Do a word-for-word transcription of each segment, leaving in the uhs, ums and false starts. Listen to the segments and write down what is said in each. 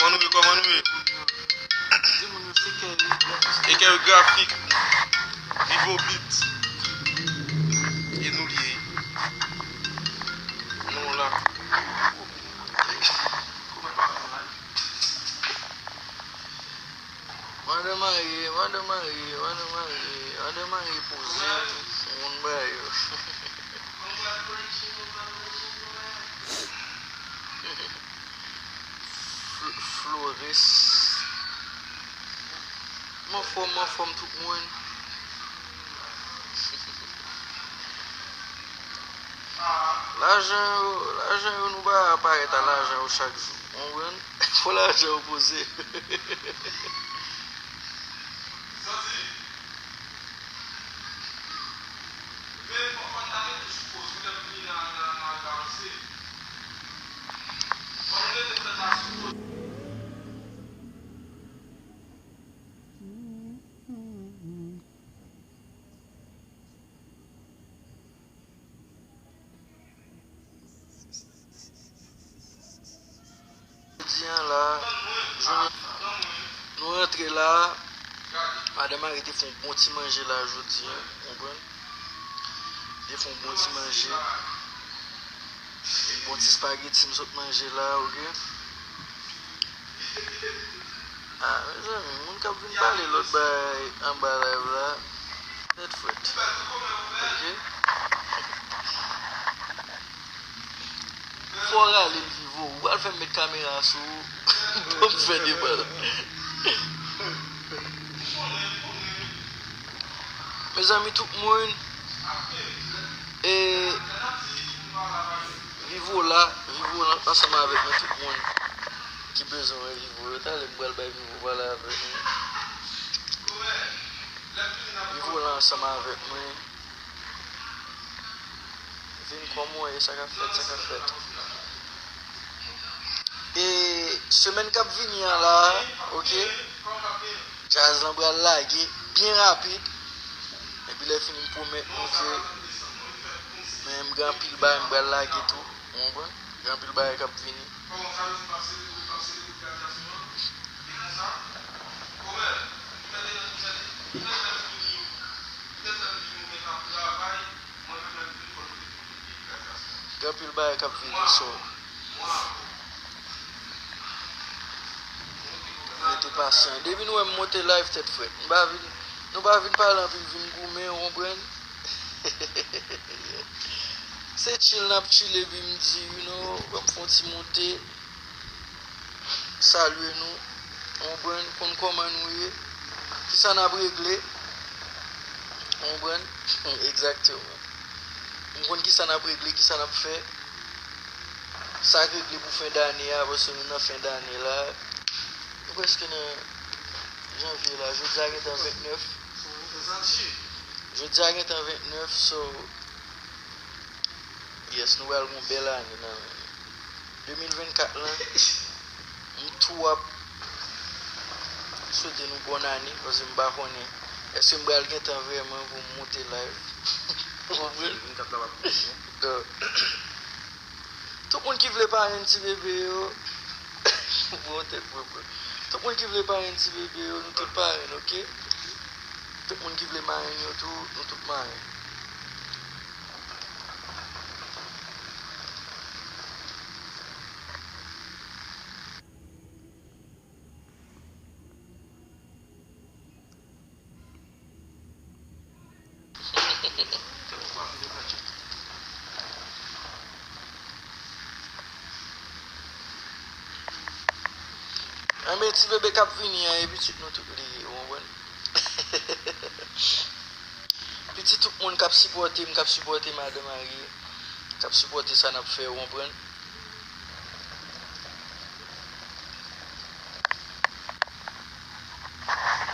Kòman nou ye, kòman nou ye? Di moun yo se Kerry Grafik. E Kerry Grafik. Vivo Beat. E nou l ye. Nou la. Madan marye, madan marye, madan marye, madan marye poze, moun ba yo. Fl-, Floris. M anfòm, m anfòm tout moun. Lajan yo, lajan yo nou pa parèt a lajan yo chak jou. Ou konprann? Fò lajan yo poze. Jodi a la, jounen nou rantre la, madan marye te fè yon bon ti manje la jodi a, ou konprann? Te fè yon bon ti manje. Yon bon ti spaghetti m sot manje la, oke? Ah, mezanmi, moun k ap vin pale lòt bagay anba live la, tèt frèt. Oke? Fò w rale l, Vivo. Ou pral fè m met kamera sou ou. Ban m fè deba la. Mezanmi, tout moun, e, Vivo la, Vivo la, ansanm avèk mwen, tout moun ki bezwen wè Vivo yo, talè m pral bay Vivo pale avèk mwen. Vivo la ansanm avèk mwen. Vin kòman w ye, sa k ap fèt, sa k ap fèt. E semèn k ap vini an la, oke, djaz lan pral lage byen rapid. Epi lè fini, m pwomèt nou ke men m gen anpil bagay m pral lage tou, ou konprann? Gen anpil bagay k ap vini. Gen anpil bagay k ap vini, so. Rete pasyan. Depi nou wè m monte live tèt frèt. M pa vin, nou pa vin pale anpil, vin goumen, ou konprann? Se chill n ap chill epi m di, you know, ban m fè yon ti monte. Salye nou, ou konprann, konn kòman nou ye, kisa n ap regle, ou konprann, egzakteman. M konn kisa n ap regle, kisa n ap fè, sa k regle pou fen dane a, paske nou nan fen dane la, nou prèske nan janvye la, jodi a gentan vennèf, jodi a gentan vennèf, so, yes, nou pral gen yon bèl ane nan men nou. De mil vennkat lan, m tou ap swete nou bòn ane, paske m pa konnen èske m pral gen tan vrèman pou m monte live. Ou konprann? Donk, tout moun ki vle parenn ti bebe yo, bon, tèt mwen pran. Tout moun ki vle parenn ti bebe yo, nou tout parenn, oke? Tout moun ki vle marenn yo tou, nou tout marenn. Enben, ti bebe k ap vini an, e pitit nou tout li ye, ou konprann? Pitit tout moun k ap sipòte m, k ap sipòte madan marye, k ap sipòte sa n ap fè, ou konprann?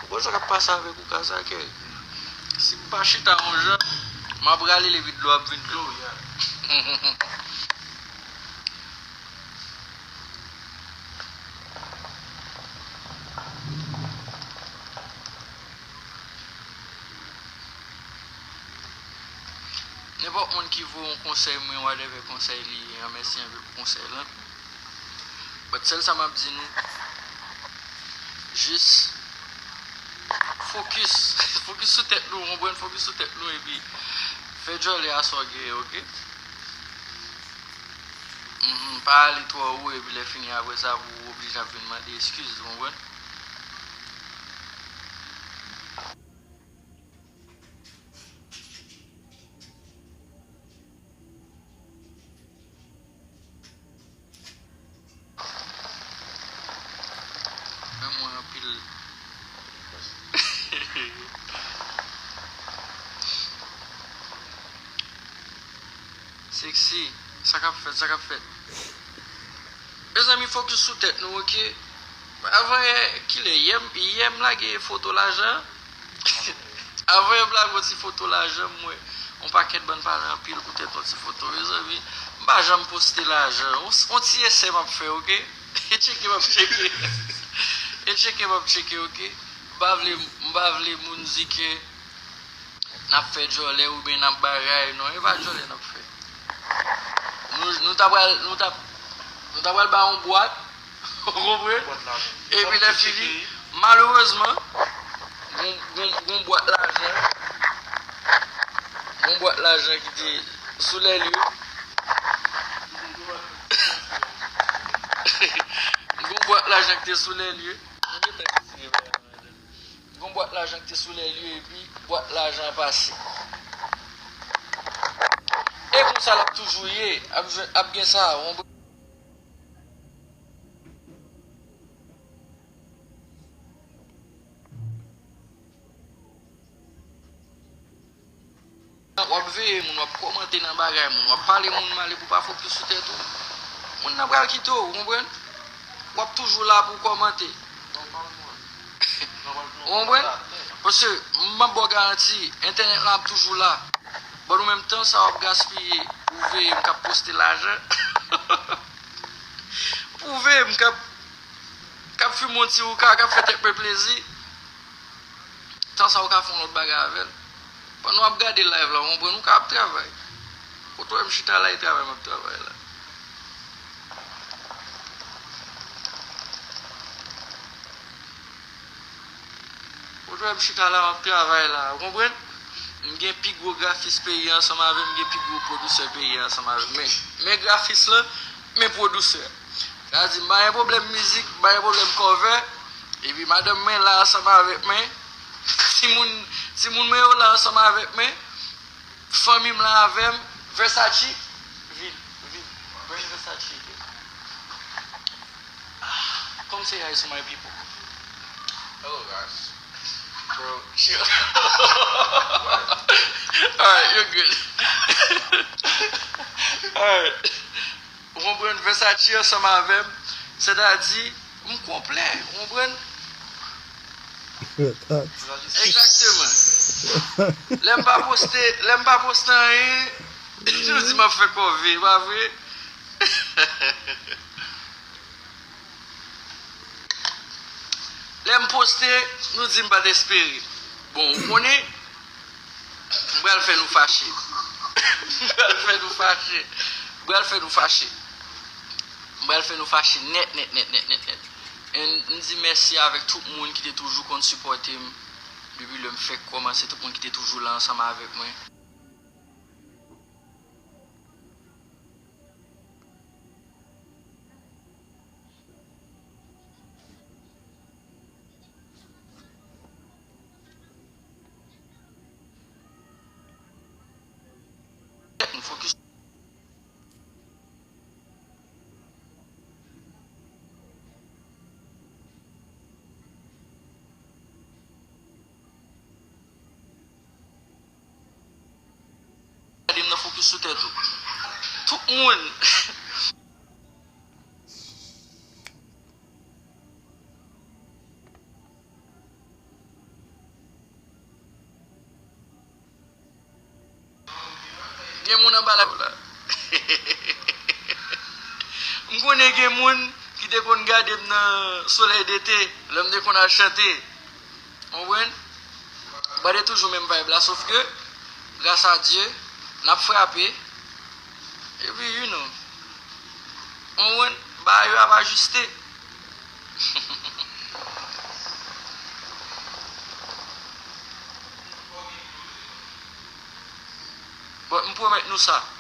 Ou konn sa k ap pase avèk ou, Kazake? Si m pa chita yon jan, m ap rale l epi dlo ap vin dlo, ya. Nenpòt moun ki voye yon konsèy mwen, whatever konsèy li ye, an mèsi anpil pou konsèy lan. But sèl sa m ap di nou, Jis fokis, fokis sou tèt nou, w konprann? Fokis sou tèt nou epi fè djòlè a sa w genyen, oke? Mhm, pa ale twò wo epi lè fini apre sa pou w oblije ap vin mande eskiz, w konprann? Renmen w anpil. Sexy, sa k ap fèt, sa k ap fèt? Mezanmi, fokis sou tèt nou, oke? Avan yè, kilè? Yè m, yè m lage foto lajan. Avan yè m lage yon ti foto lajan, m wè yon pakèt bann pale anpil poutèt yon ti foto. Mezanmi, m pa janm poste lajan. Yon, yon ti esè m ap fè, oke? E tcheke m ap tcheke. E tcheke m ap tcheke, oke? M pa vle, m pa vle moun di ke n ap fè djòlè oubyen n ap bagay. Non, e pa djòlè n ap fè. Nou, nou ta pral, nou ta, nou ta pral ba yon bwat, ou konprann? Epi lè fini, malerezman, gon, gon, gon bwat lajan, gon bwat lajan ki te sou lè lye. Gon bwat lajan ki te sou lè lye. Gon bwat lajan ki te sou lè lye epi bwat lajan an pase. E konsa l ap toujou ye, ap jwenn, ap gen sa, w konprann? W ap veye moun, w ap kòmante nan bagay moun, w ap pale moun mal epi w pa fokis sou tèt ou. Moun nan pral kite w, ou konprann? W ap toujou la pou w kòmante. Ou konprann? Paske m ap ba w garanti, entènèt lan ap toujou la. But ou menm, tan sa w ap gaspiye pou w veye m k ap poste lajan, pou w veye m k ap, k ap fimen yon ti wouka, k ap fè tèt mwen plezi. Tan sa ou ka fè yon lòt bagay avè l. Pandan w ap gade live la, ou konprann, ou ka ap travay. Kote w wè m chita la, e travay m ap travay la. Kote w wè m chita la, m ap travay la, ou konprann? M gen pi gwo grafis peyi a ansanm avè m, m gen pi gwo pwodisè peyi a ansanm avè m. Men, men grafis lan, men pwodisè. Sa di, m pa gen pwoblèm mizik, m pa gen pwoblèm cover. Epi madanm mwen la ansanm avèk mwen. Timoun, timoun mwen yo la ansanm avèk mwen. Fanmi m la avè m. Versace, vin, vin. Bring Versace here. Ah, come say hi to my people. Hello, guys. Bro, chill. Alright, you're good. Alright. Ou konprann? Versace ansanm avè m. Sètadi, m konplè. Ou konprann? Egzakteman. Lè m pa poste, lè m pa poste anyen, nou di m ap fè kòve, pa vre? Lè m poste, nou di m pa t espere. Bon, ou konnen, m pral fè nou fache. M pral fè nou fache. M pral fè nou fache. M pral fè nou fache nèt, nèt, nèt, nèt, nèt, nèt. And m di mèsi avèk tout moun ki te toujou konn sipòte m depi lè m fèk kòmanse, tout moun ki te toujou la ansanm avèk mwen. Nou fokis. Gade m nan fokis sou tèt ou. Tout moun. Gen moun anba la. M konnen gen moun ki te konn gade m nan Solèy dete, lè m te konn al chante. Ou konprann? M pa te toujou menm vibe la, sof ke, gras a Dye, n ap frape. Epi, you know, ou konprann? Bagay yo ap ajiste. But m pwomèt nou sa.